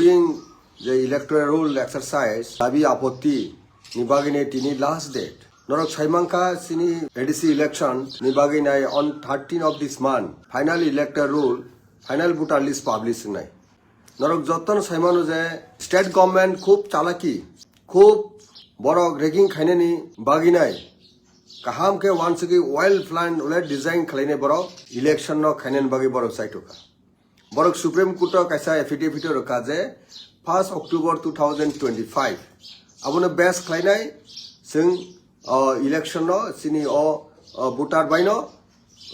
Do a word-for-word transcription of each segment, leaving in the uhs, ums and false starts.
Being the electoral roll exercise, dabi apotti ni bagwi nai tini last date. Norok saimankha chini A D C election ni bagwi nai on thirteen of this month final electoral roll, final voter list publish wngnai. Norok jotono saimano je state government khub chalaki, khub borok rigging khainani bagwi nai kaham khe wansugwi well plan, well design khlainai borok election no khainani bagwi borok chaitokha. Borok Supreme Court o kaisa affidavit o rwkha je first October two thousand twenty-five abono base khlainai chwng, o, election no chini o, o, voter bai no,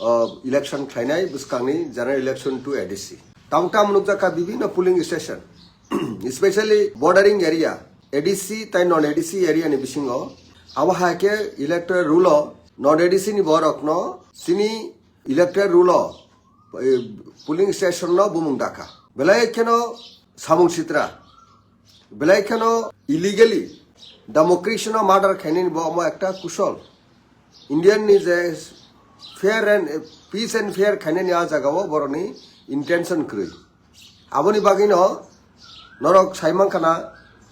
o, election khlainai bwskangni general election to A D C. Tabuk tamo nukjakha bibinno polling station, especially bordering area, A D C tai non A D C area ni bisingo. Abo hai khe electoral roll o non A D C ni borok no chini electoral roll o, eh, polling station no bumung dakha. Belai kheno samung sitra, belai kheno illegally democracy no murder khainani bo omo ekta kusol. Indian ni je fair and, peace and fair khainani a jaga o borokni intention kwrwi. Aboni bagwino norok saimankha na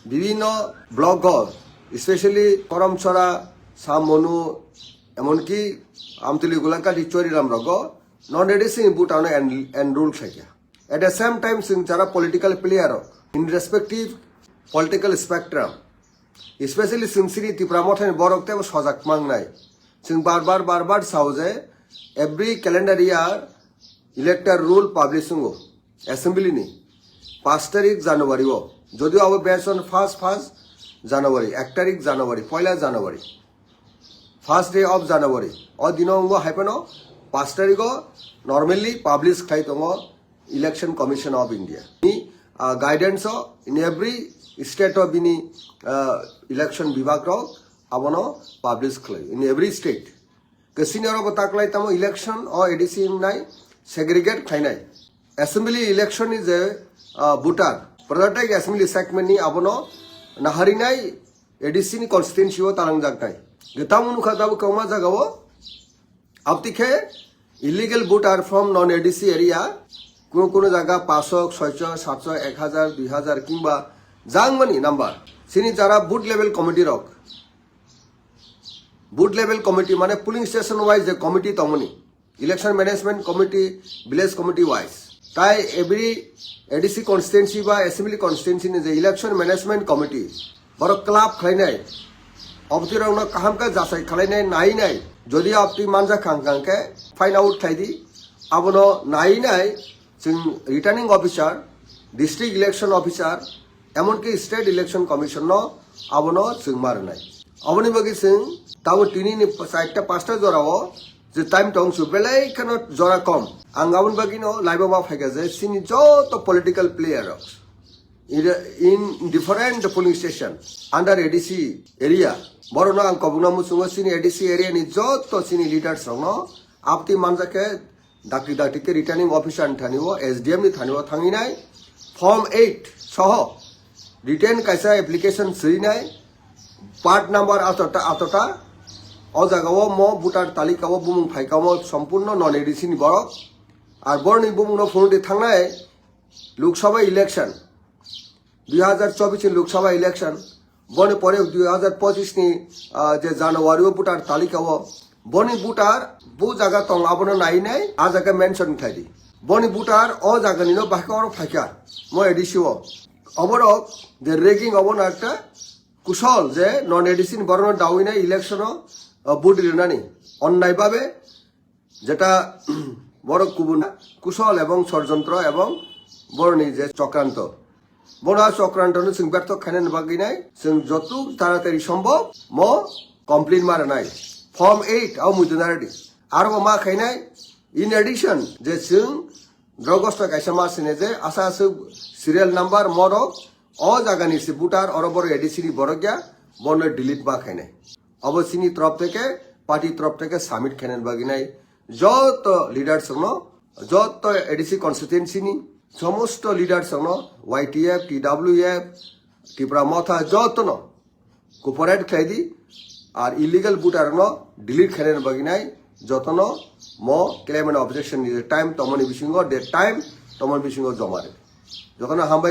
bibinno block o, especially Karamchara, Samonu, emonki Amtuli, Gulaghati, Choriram rogo non A D C ni voter no en-, enroll khlaikha. At the same time, chwng jara political player rok in respective political spectrum, especially chwng chini Tipra Mothani borok teibo sojak mangnai. Chwng bar bar, bar bar sao je every calendar year electoral roll publish wngo assembly ni paanch tarik January o. Jodio abo based on first, first January, ek tarik January, poila January, first day of January. O dino wngo hai phano paanch tarik o normally publish khlai tongo Election Commission of India ni, ah, guidance o in every state o bini, ah, election bibhag rok abono publish khlai in every state. Ke senior bo taklai tamo election o A D C wngnai, segregate khlainai. Assembly election ni je, ah, voter, Prajatantra Assembly segment ni abono naharinai A D C ni constituency o talangjaknai. Ke tamo nukha tabuk kwbangma jaga o. Abti khe illegal voter from non A D C area, kuno kuno jaga paanch shok, soi shok, sat shok, ek hajar, dui hajar kingba jangmani number. Chini jara booth level committee rok, booth level committee mane polling station wise je committee tongmani, election management committee, village committee wise. Tai every A D C constituency ba assembly constituency ni je election management committee, borok club khlainai, obtirokno kaham khe jasai khlainai, nainai. Jodi obti manja khang khang khe find out khlai di, abono nainai. Chwng returning officer, district election officer, emonki state election commission no abono chwng ma rwnai. Aboni bagwi chwng tabuk tini ni chaita pasta jora o je time tong su belai kheno jora kom. Ang aboni bagwi no laiba ma phaikha je chini joto political player rok in different polling station under A D C area, borokno ang kobokna muchungo chini A D C area ni joto chini leaders rokno abti manjakhe dakti dakti khe returning officer ni thani o, S D M ni thani o thanginai form eight soho written kaisa application swinai, part number atota atota, o jaga o mo voter talika o bumung phaika mo sompurno non A D C ni borok. Ar borni bumung no phunudi thangnai Lok Sabha election, dui hajar chobbish ni Lok Sabha election, boni pore dui hajar pochish ni, ah, je January o voter talika o, boni voter bo jaga tong abono nainai, a jaga mention khlai di. Boni voter o jaga ni no bahai oro phaikha, mo A D C o. Oborok je rigging obono ekta kusol je non A D C ni borokno dawinai election o, ah, vote rinani onnai babe. Jeta borok kubun kusol ebong sorjontro ebong boroni je chokranto. Bono a chokranto no chwng bertok khainani bagwi nai chwng joto taratari sombhob mo complain ma rwnai. Form eight o muitu narwdi. Aro bo ma khainai, in addition, je chwng Drogos no kaisa ma sine je asa aswk serial number morok o jaga ni se voter oro borok A D C ni borok ya, bono delete ma khainai. Obo chini trop theke, party trop theke submit khainani bagwi nai joto leaders rokno, joto A D C constituency ni somosto leaders rokno, Y T F, T W F, Tipra Motha jotono cooperate khlai di, ar illegal voter no delete khainani bagwi nai jotono mo claim and objection ni time tomoni bisingo, de time tomoni bisingo joma rw. Jotono hambai.